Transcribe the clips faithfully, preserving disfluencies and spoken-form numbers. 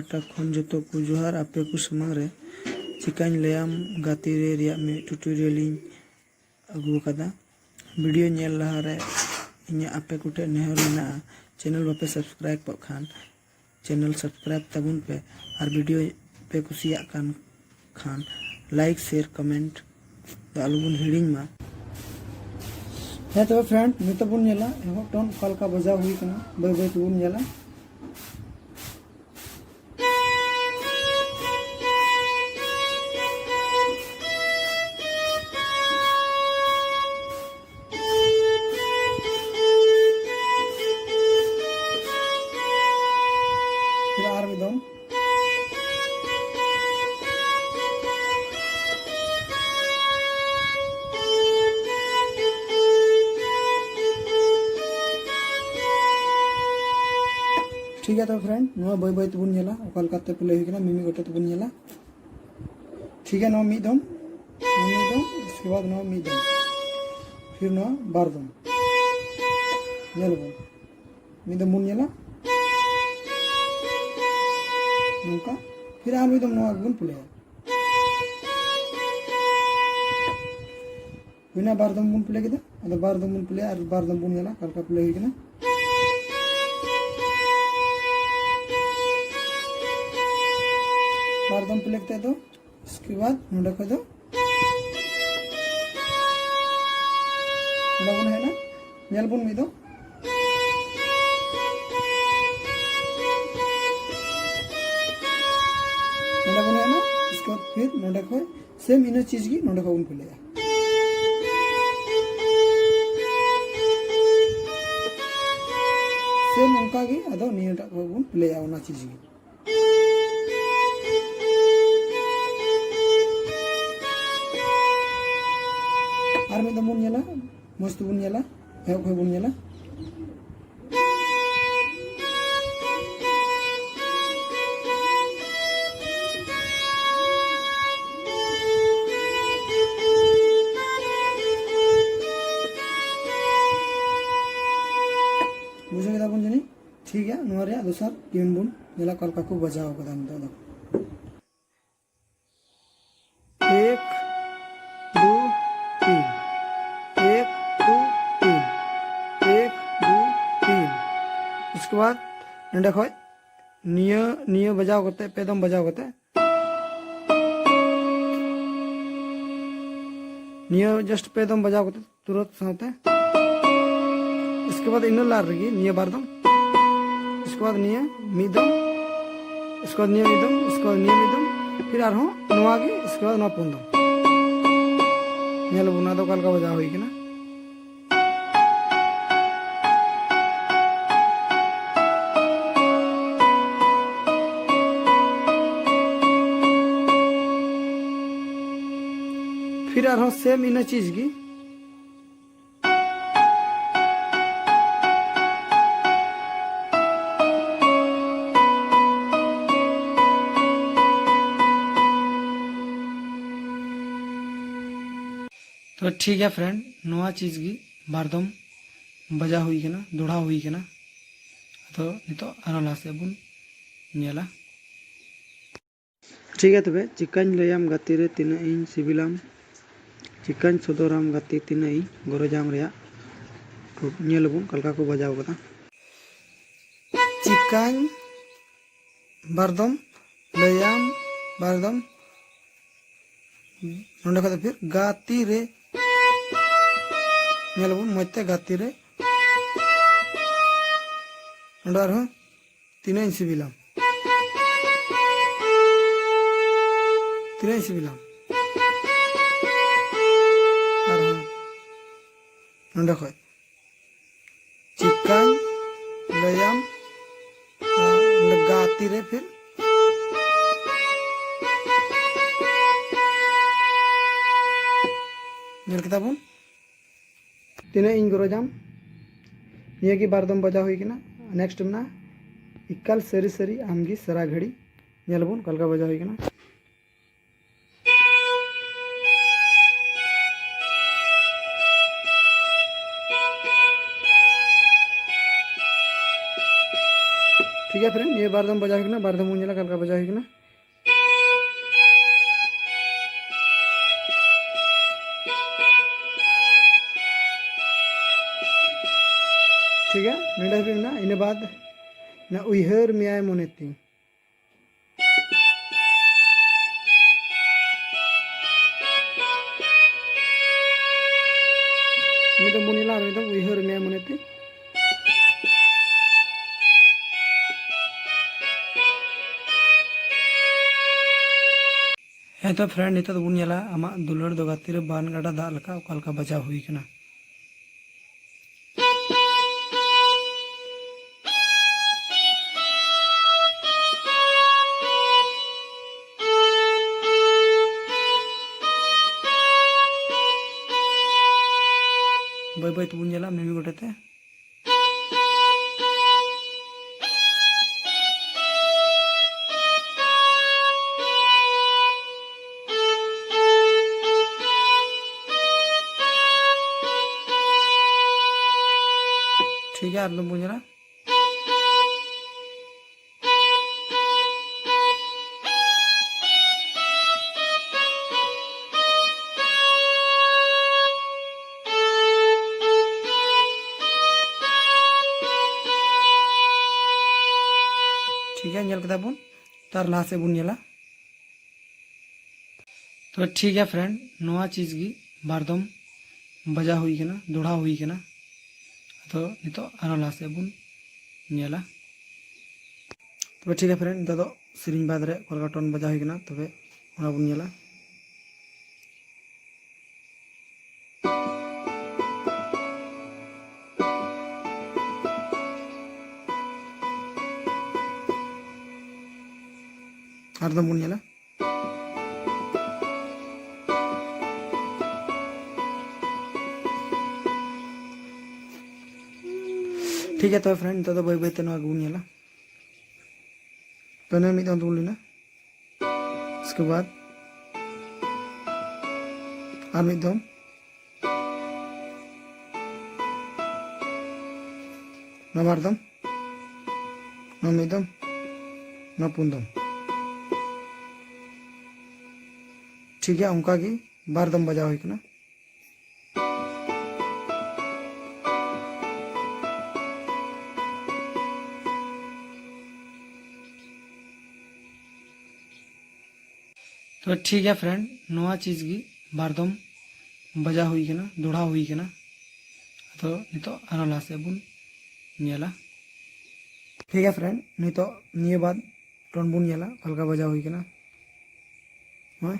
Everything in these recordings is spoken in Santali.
ᱯᱟᱦᱴᱟ ᱠᱷᱚᱱ ᱡᱚᱛᱚ ᱠᱚ ᱡᱚᱦᱟᱨ᱾ ᱟᱯᱮ ᱠᱚ ᱥᱟᱢᱟᱝ ᱨᱮ ᱪᱤᱠᱟᱹᱧ ᱞᱟᱹᱭᱟᱢ ᱜᱟᱛᱮ ᱨᱮ ᱨᱮᱭᱟᱜ ᱢᱤᱫ tutorial ᱤᱧ ᱟᱹᱜᱩ ᱟᱠᱟᱫᱟ᱾ ᱵᱷᱤᱰᱤᱭᱳ ᱧᱮᱞ ᱞᱟᱦᱟ ᱨᱮ ᱤᱧᱟᱹᱜ ᱟᱯᱮ ᱠᱚᱴᱷᱮᱱ ᱱᱮᱦᱚᱨ ᱢᱮᱱᱟᱜᱼᱟ, ᱪᱮᱱᱮᱞ ᱵᱟᱯᱮ subscribe ᱠᱟᱜ ᱠᱷᱟᱱ ᱪᱮᱱᱮᱞ subscribe ᱛᱟᱵᱚᱱ ᱯᱮ ᱟᱨ ᱵᱷᱤᱰᱤᱭᱳ ᱯᱮ ᱠᱩᱥᱤᱭᱟᱜ ᱠᱟᱱ ᱠᱷᱟᱱ like, share, comment ᱫᱚ ᱟᱞᱚᱵᱚᱱ ᱦᱤᱲᱤᱧ ᱢᱟ᱾ ᱦᱮᱸ ᱛᱚᱵᱮ friend, ᱱᱤᱛᱚᱜ ᱵᱚᱱ ᱧᱮᱞᱟ ᱮᱦᱚᱵ ᱴᱚᱱ ᱚᱠᱟ ᱞᱮᱠᱟ ᱵᱟᱡᱟᱣ ᱦᱩᱭ ᱠᱟᱱᱟ, ᱵᱟᱹᱭ ᱵᱟᱹᱭ ᱛᱮᱵᱚᱱ ᱧᱮᱞᱟ᱾ ᱯᱷᱤᱨ ᱟᱨ ᱢᱤᱫ ᱫᱚᱢ᱾ ᱴᱷᱤᱠ ᱜᱮᱭᱟ ᱛᱚᱵᱮ friend, ᱱᱚᱣᱟ ᱵᱟᱹᱭ ᱵᱟᱹᱭ ᱛᱮᱵᱚᱱ ᱧᱮᱞᱟ ᱚᱠᱟ ᱞᱮᱠᱟᱛᱮ play ᱦᱩᱭ ᱠᱟᱱᱟ, ᱢᱤᱢᱤᱫ ᱜᱚᱴᱮᱡ ᱛᱮᱵᱚᱱ ᱧᱮᱞᱟ᱾ ᱴᱷᱤᱠ ᱜᱮᱭᱟ, ᱱᱚᱣᱟ ᱢᱤᱫ ᱫᱚᱢ, ᱱᱚᱣᱟ ᱢᱤᱫ ᱫᱚᱢ, ᱤᱥᱠᱮ ᱵᱟᱫ ᱱᱚᱣᱟ ᱢᱤᱫ ᱫᱚᱢ, ᱯᱷᱤᱨ ᱱᱚᱣᱟ ᱵᱟᱨ ᱫᱚᱢ᱾ ᱧᱮᱞ ᱟᱵᱚᱱ, ᱢᱤᱫ ᱫᱚᱢ ᱵᱚᱱ ᱧᱮᱞᱟ ᱱᱚᱝᱠᱟ, ᱯᱷᱤᱨ ᱟᱨ ᱢᱤᱫ ᱫᱚᱢ ᱱᱚᱣᱟ ᱜᱮᱵᱚᱱ ᱯᱞᱮᱭᱟ᱾ ᱦᱩᱭᱱᱟ, ᱵᱟᱨ ᱫᱚᱢ ᱵᱚᱱ ᱯᱞᱮ ᱠᱮᱫᱟ᱾ ᱟᱫᱚ ᱵᱟᱨ ᱫᱚᱢ ᱵᱚᱱ ᱯᱞᱮᱭᱟ ᱟᱨ ᱵᱟᱨ ᱫᱚᱢ ᱵᱚᱱ ᱧᱮᱞᱟ ᱚᱠᱟ ᱞᱮᱠᱟ ᱯᱞᱮ ᱦᱩᱭ ᱠᱟᱱᱟ᱾ ᱵᱟᱨ ᱫᱚᱢ ᱯᱞᱮ ᱠᱟᱛᱮ ᱫᱚ ᱤᱥᱠᱮ ᱵᱟᱫ ᱱᱚᱰᱮ ᱠᱷᱚᱡ ᱫᱚ ᱱᱚᱰᱮ ᱵᱚᱱ ᱦᱮᱡ ᱮᱱᱟ᱾ ᱧᱮᱞ ᱵᱚᱱ ᱢᱤᱫ ᱫᱚ ᱱᱚᱰᱮ ᱵᱚᱱ ᱦᱮᱡ ᱮᱱᱟ᱾ ᱤᱥᱠᱮ ᱵᱟᱫ ᱯᱷᱤᱨ ᱱᱚᱰᱮ ᱠᱷᱚᱡ same ᱤᱱᱟᱹ ᱪᱤᱡᱽ ᱜᱮ ᱱᱚᱰᱮ ᱠᱷᱚᱡ ᱵᱚᱱ ᱯᱞᱮᱭᱟ᱾ Same ᱚᱱᱠᱟ ᱜᱮ ᱟᱫᱚ ᱱᱤᱭᱟᱹᱴᱟᱜ ᱠᱷᱚᱡ ᱵᱚᱱ ᱯᱞᱮᱭᱟ, ᱚᱱᱟ ᱪᱤᱡᱽ ᱜᱮ᱾ ᱟᱨ ᱢᱤᱫ ᱫᱚᱢ ᱵᱚᱱ ᱧᱮᱞᱟ, ᱢᱚᱡᱽ ᱛᱮᱵᱚᱱ ᱧᱮᱞᱟ, ᱮᱦᱚᱵ ᱠᱷᱚᱡ ᱵᱚᱱ ᱧᱮᱞᱟ᱾ ᱵᱩᱡᱷᱟᱹᱣ ᱠᱮᱫᱟ ᱵᱚᱱ ᱡᱟᱹᱱᱤᱡ? ᱴᱷᱤᱠ ᱜᱮᱭᱟ, ᱱᱚᱣᱟ ᱨᱮᱭᱟᱜ ᱥᱟᱨ ᱴᱤᱭᱩᱱ ᱵᱚᱱ ᱧᱮᱞᱟ ᱚᱠᱟ ᱞᱮᱠᱟ ᱠᱚ ᱵᱟᱡᱟᱣ ᱠᱟᱫᱟ ᱱᱤᱛᱚᱜ ᱫᱚ᱾ ᱮᱠ, ᱫᱩ, ᱛᱤᱱ᱾ ᱮᱠ, ᱫᱩ, ᱛᱤᱱ᱾ ᱮᱠ, ᱫᱩ, ᱛᱤᱱ᱾ ᱩᱥᱠᱮ ᱵᱟᱫ ᱱᱚᱸᱰᱮ ᱠᱷᱚᱡ ᱱᱤᱭᱟᱹ, ᱱᱤᱭᱟᱹ ᱵᱟᱡᱟᱣ ᱠᱟᱛᱮ, ᱯᱮ ᱫᱚᱢ ᱵᱟᱡᱟᱣ ᱠᱟᱛᱮ, ᱱᱤᱭᱟᱹ just ᱯᱮ ᱫᱚᱢ ᱵᱟᱡᱟᱣ ᱠᱟᱛᱮ ᱛᱩᱨᱟᱹᱛ ᱥᱟᱶᱛᱮ, ᱤᱥᱠᱮ ᱵᱟᱫ ᱤᱱᱟᱹ ᱞᱟᱦᱟ ᱨᱮᱜᱮ ᱱᱤᱭᱟᱹ ᱵᱟᱨ ᱫᱚᱢ, ᱤᱥᱠᱮ ᱵᱟᱫ ᱱᱤᱭᱟᱹ ᱢᱤᱫ ᱫᱚᱢ, ᱤᱥᱠᱮ ᱵᱟᱫ ᱱᱤᱭᱟᱹ ᱢᱤᱫ ᱫᱚᱢ, ᱤᱥᱠᱮ ᱵᱟᱫ ᱱᱤᱭᱟᱹ ᱢᱤᱫ ᱫᱚᱢ, ᱯᱷᱤᱨ ᱟᱨᱦᱚᱸ ᱱᱚᱣᱟ ᱜᱮ, ᱤᱥᱠᱮ ᱵᱟᱫ ᱱᱚᱣᱟ ᱯᱩᱱ ᱫᱚᱢ᱾ ᱧᱮᱞ ᱟᱵᱚᱱ ᱱᱚᱣᱟ ᱫᱚ ᱚᱠᱟ ᱞᱮᱠᱟ ᱵᱟᱡᱟᱣ ᱦᱩᱭ ᱠᱟᱱᱟ᱾ ᱯᱷᱤᱨ ᱟᱨᱦᱚᱸ ᱥᱮᱢ ᱤᱱᱟᱹ ᱪᱤᱡᱽ ᱜᱮ᱾ ᱛᱚ ᱴᱷᱤᱠ ᱜᱮᱭᱟ friend, ᱱᱚᱣᱟ ᱪᱤᱡᱽ ᱜᱮ ᱵᱟᱨ ᱫᱚᱢ ᱵᱟᱡᱟᱣ ᱦᱩᱭ ᱠᱟᱱᱟ, ᱫᱚᱦᱲᱟᱣ ᱦᱩᱭ ᱠᱟᱱᱟ᱾ ᱟᱫᱚ ᱱᱤᱛᱚᱜ ᱟᱨᱦᱚᱸ ᱞᱟᱦᱟ ᱥᱮᱫ ᱵᱚᱱ ᱧᱮᱞᱟ᱾ ᱴᱷᱤᱠ ᱜᱮᱭᱟ, ᱛᱚᱵᱮ ᱪᱤᱠᱟᱹᱧ ᱞᱟᱹᱭᱟᱢ ᱜᱟᱛᱮ ᱨᱮ ᱛᱤᱱᱟᱹᱜ ᱤᱧ ᱥᱤᱵᱤᱞᱟᱢ, ᱪᱤᱠᱟᱹᱧ ᱥᱚᱫᱚᱨᱟᱢ ᱜᱟᱛᱮ ᱛᱤᱱᱟᱹᱜ ᱤᱧ ᱜᱚᱨᱚᱡᱟᱢ ᱨᱮᱭᱟᱜ ᱧᱮᱞ ᱟᱵᱚᱱ ᱚᱠᱟ ᱞᱮᱠᱟ ᱠᱚ ᱵᱟᱡᱟᱣ ᱠᱟᱫᱟ᱾ ᱪᱤᱠᱟᱹᱧ ᱵᱟᱨ ᱫᱚᱢ ᱞᱟᱹᱭᱟᱢ ᱵᱟᱨ ᱫᱚᱢ, ᱱᱚᱸᱰᱮ ᱠᱷᱚᱱ ᱫᱚ ᱯᱷᱤᱨ ᱜᱟᱛᱮ ᱨᱮ, ᱧᱮᱞ ᱟᱵᱚᱱ ᱢᱚᱡᱽ ᱛᱮ ᱜᱟᱛᱮ ᱨᱮ, ᱱᱚᱸᱰᱮ ᱟᱨᱦᱚᱸ ᱛᱤᱱᱟᱹᱜ ᱤᱧ ᱥᱤᱵᱤᱞᱟᱢ, ᱛᱤᱱᱟᱹᱜ ᱤᱧ ᱥᱤᱵᱤᱞᱟᱢ, ᱟᱨᱦᱚᱸ ᱱᱚᱸᱰᱮ ᱠᱷᱚᱡ ᱪᱤᱠᱟᱹᱧ ᱞᱟᱹᱭᱟᱢ, ᱱᱚᱸᱰᱮ ᱜᱟᱛᱮ ᱨᱮ ᱯᱷᱤᱨ ᱧᱮᱞ ᱠᱮᱫᱟ ᱵᱚᱱ᱾ ᱛᱤᱱᱟᱹᱜ ᱤᱧ ᱜᱚᱨᱚᱡᱟᱢ, ᱱᱤᱭᱟᱹ ᱜᱮ ᱵᱟᱨ ᱫᱚᱢ ᱵᱟᱡᱟᱣ ᱦᱩᱭ ᱠᱟᱱᱟ᱾ Next ᱢᱮᱱᱟᱜᱼᱟ ᱮᱠᱟᱞ ᱥᱟᱹᱨᱤ ᱥᱟᱹᱨᱤ ᱟᱢ ᱜᱮ ᱥᱟᱨᱟ ᱜᱷᱟᱹᱲᱤ᱾ ᱧᱮᱞ ᱟᱵᱚᱱ ᱚᱠᱟ ᱞᱮᱠᱟ ᱵᱟᱡᱟᱣ ᱦᱩᱭ ᱠᱟᱱᱟ᱾ ᱴᱷᱤᱠ ᱜᱮᱭᱟ friend, ᱱᱤᱭᱟᱹ ᱵᱟᱨ ᱫᱚᱢ ᱵᱟᱡᱟᱣ ᱦᱩᱭ ᱠᱟᱱᱟ, ᱵᱟᱨ ᱫᱚᱢ ᱵᱚᱱ ᱧᱮᱞᱟ ᱚᱠᱟ ᱞᱮᱠᱟ ᱵᱟᱡᱟᱣ ᱦᱩᱭ ᱠᱟᱱᱟ᱾ ᱴᱷᱤᱠ ᱜᱮᱭᱟ, ᱱᱚᱰᱮ ᱦᱟᱹᱵᱤᱡ ᱢᱮᱱᱟᱜᱼᱟ᱾ ᱤᱱᱟᱹ ᱵᱟᱫ ᱚᱱᱟ ᱩᱭᱦᱟᱹᱨ ᱢᱮᱭᱟᱭ ᱢᱚᱱᱮ ᱛᱤᱧ᱾ ᱢᱤᱫ ᱫᱚᱢ ᱵᱚᱱ ᱧᱮᱞᱟ, ᱟᱨ ᱢᱤᱫ ᱫᱚᱢ ᱩᱭᱦᱟᱹᱨ ᱢᱮᱭᱟ ᱢᱚᱱᱮᱛᱮ᱾ ᱦᱮᱸ ᱛᱚ friend, ᱱᱤᱛᱚᱜ ᱫᱚᱵᱚᱱ ᱧᱮᱞᱟ ᱟᱢᱟᱜ ᱫᱩᱞᱟᱹᱲ ᱫᱚ ᱜᱟᱛᱮ ᱨᱮ ᱵᱟᱱ ᱜᱟᱰᱟ ᱫᱟᱜ ᱞᱮᱠᱟ ᱚᱠᱟ ᱞᱮᱠᱟ ᱵᱟᱡᱟᱣ ᱦᱩᱭ ᱠᱟᱱᱟ᱾ ᱵᱟᱹᱭ ᱵᱟᱹᱭ ᱛᱮᱵᱚᱱ ᱧᱮᱞᱟ ᱢᱤᱢᱤᱫ ᱜᱚᱴᱮᱡ ᱛᱮ᱾ ᱴᱷᱤᱠ ᱜᱮᱭᱟ, ᱟᱨ ᱫᱚᱢ ᱵᱚᱱ ᱧᱮᱞᱟ᱾ ᱴᱷᱤᱠ ᱜᱮᱭᱟ, ᱧᱮᱞ ᱠᱮᱫᱟ ᱵᱚᱱ, ᱛᱟᱨ ᱞᱟᱦᱟ ᱥᱮᱫ ᱵᱚᱱ ᱧᱮᱞᱟ᱾ ᱛᱚᱵᱮ ᱴᱷᱤᱠ ᱜᱮᱭᱟ friend, ᱱᱚᱣᱟ ᱪᱤᱡᱽ ᱜᱮ ᱵᱟᱨ ᱫᱚᱢ ᱵᱟᱡᱟᱣ ᱦᱩᱭ ᱠᱟᱱᱟ, ᱫᱚᱦᱲᱟ ᱦᱩᱭ ᱠᱟᱱᱟ᱾ ᱟᱫᱚ ᱱᱤᱛᱚᱜ ᱟᱨᱦᱚᱸ ᱞᱟᱦᱟ ᱥᱮᱫ ᱵᱚᱱ ᱧᱮᱞᱟ᱾ ᱛᱚᱵᱮ ᱴᱷᱤᱠ ᱜᱮᱭᱟ friend, ᱱᱤᱛᱚᱜ ᱫᱚ ᱥᱮᱨᱮᱧ ᱵᱟᱫᱽ ᱨᱮ ᱚᱠᱟ ᱞᱮᱠᱟ ᱴᱚᱱ ᱵᱟᱡᱟᱣ ᱦᱩᱭ ᱠᱟᱱᱟ, ᱛᱚᱵᱮ ᱚᱱᱟ ᱵᱚᱱ ᱧᱮᱞᱟ᱾ ᱟᱨ ᱫᱚᱢ ᱵᱚᱱ ᱧᱮᱞᱟ᱾ ᱴᱷᱤᱠ ᱜᱮᱭᱟ, ᱛᱚᱵᱮ friend, ᱱᱤᱛᱚᱜ ᱫᱚ ᱵᱟᱹᱭ ᱵᱟᱹᱭ ᱛᱮ ᱱᱚᱣᱟ ᱜᱮᱵᱚᱱ ᱧᱮᱞᱟ᱾ ᱛᱚ ᱱᱤᱭᱟᱹ ᱢᱤᱫ ᱫᱚᱢ ᱛᱮᱵᱚᱱ ᱞᱤᱱᱟ, ᱩᱥᱠᱮ ᱵᱟᱫ ᱟᱨ ᱢᱤᱫ ᱫᱚᱢ, ᱱᱚᱣᱟ ᱵᱟᱨ ᱫᱚᱢ᱾ ᱱᱚᱣᱟ ᱢᱤᱫ ᱫᱚᱢ, ᱱᱚᱣᱟ ᱯᱩᱱ ᱫᱚᱢ᱾ ᱴᱷᱤᱠ ᱜᱮᱭᱟ, ᱚᱱᱠᱟ ᱜᱮ ᱵᱟᱨ ᱫᱚᱢ ᱵᱟᱡᱟᱣ ᱦᱩᱭ ᱠᱟᱱᱟ᱾ ᱛᱚ ᱴᱷᱤᱠ ᱜᱮᱭᱟ friend, ᱱᱚᱣᱟ ᱪᱤᱡᱽ ᱜᱮ ᱵᱟᱨ ᱫᱚᱢ ᱵᱟᱡᱟᱣ ᱦᱩᱭ ᱠᱟᱱᱟ, ᱫᱚᱦᱲᱟ ᱦᱩᱭ ᱠᱟᱱᱟ᱾ ᱟᱫᱚ ᱱᱤᱛᱚᱜ ᱟᱨᱦᱚᱸ ᱞᱟᱦᱟ ᱥᱮᱫ ᱵᱚᱱ ᱧᱮᱞᱟ᱾ ᱴᱷᱤᱠ ᱜᱮᱭᱟ friend, ᱱᱤᱛᱚᱜ ᱱᱤᱭᱟᱹ ᱵᱟᱫ tone ᱵᱚᱱ ᱧᱮᱞᱟ ᱚᱠᱟ ᱞᱮᱠᱟ ᱵᱟᱡᱟᱣ ᱦᱩᱭ ᱠᱟᱱᱟ᱾ ᱦᱳᱭ᱾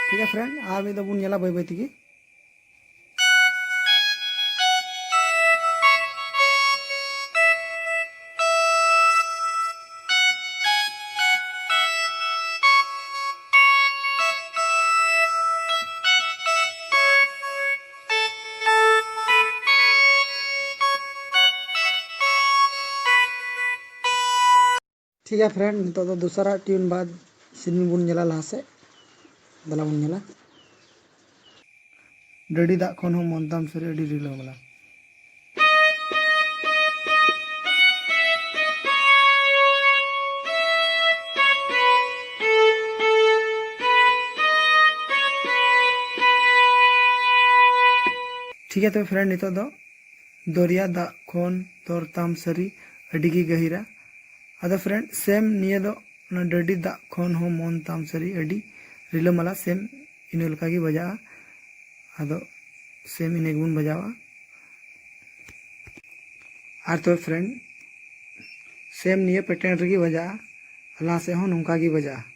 ᱴᱷᱤᱠ ᱜᱮᱭᱟ friend, ᱟᱨ ᱢᱤᱫ ᱫᱷᱟᱣ ᱵᱚᱱ ᱧᱮᱞᱟ ᱵᱟᱹᱭ ᱵᱟᱹᱭ ᱛᱮᱜᱮ᱾ ᱴᱷᱤᱠ ᱜᱮᱭᱟ friend, ᱱᱤᱛᱚᱜ ᱫᱚ ᱫᱚᱥᱟᱨᱟᱜ tune ᱵᱟᱫ ᱥᱮᱨᱮᱧ ᱵᱚᱱ ᱧᱮᱞᱟ ᱞᱟᱦᱟ ᱥᱮᱫ᱾ ᱫᱮᱞᱟ ᱵᱚᱱ ᱧᱮᱞᱟ᱾ ᱰᱟᱹᱰᱤ ᱫᱟᱜ ᱠᱷᱚᱱ ᱦᱚᱸ ᱢᱚᱱ ᱛᱟᱢ ᱥᱟᱹᱨᱤ ᱟᱹᱰᱤ ᱨᱤᱞᱟᱹᱢᱟᱞᱟ᱾ ᱴᱷᱤᱠ ᱜᱮᱭᱟ, ᱛᱚᱵᱮ friend, ᱱᱤᱛᱚᱜ ᱫᱚ ᱫᱚᱨᱭᱟ ᱫᱟᱜ ᱠᱷᱚᱱ ᱛᱚᱨ ᱛᱟᱢ ᱥᱟᱹᱨᱤ ᱟᱹᱰᱤ ᱜᱮ ᱜᱟᱹᱦᱤᱨᱟ᱾ ᱟᱫᱚ friend, same ᱱᱤᱭᱟᱹ ᱫᱚ ᱚᱱᱟ ᱰᱟᱹᱰᱤ ᱫᱟᱜ ᱠᱷᱚᱱ ᱦᱚᱸ ᱢᱚᱱ ᱛᱟᱢ ᱥᱟᱹᱨᱤ ᱟᱹᱰᱤ ᱨᱤᱞᱟᱹᱢᱟᱞᱟ, same ᱤᱱᱟᱹ ᱞᱮᱠᱟ ᱜᱮ ᱵᱟᱡᱟᱜᱼᱟ᱾ ᱟᱫᱚ same ᱤᱱᱟᱹ ᱜᱮᱵᱚᱱ ᱵᱟᱡᱟᱣᱟ᱾ ᱟᱨ ᱛᱚᱵᱮ friend, same ᱱᱤᱭᱟᱹ pattern ᱨᱮᱜᱮ ᱵᱟᱡᱟᱜᱼᱟ, ᱞᱟᱦᱟ ᱥᱮᱫ ᱦᱚᱸ ᱱᱚᱝᱠᱟ ᱜᱮ ᱵᱟᱡᱟᱜᱼᱟ᱾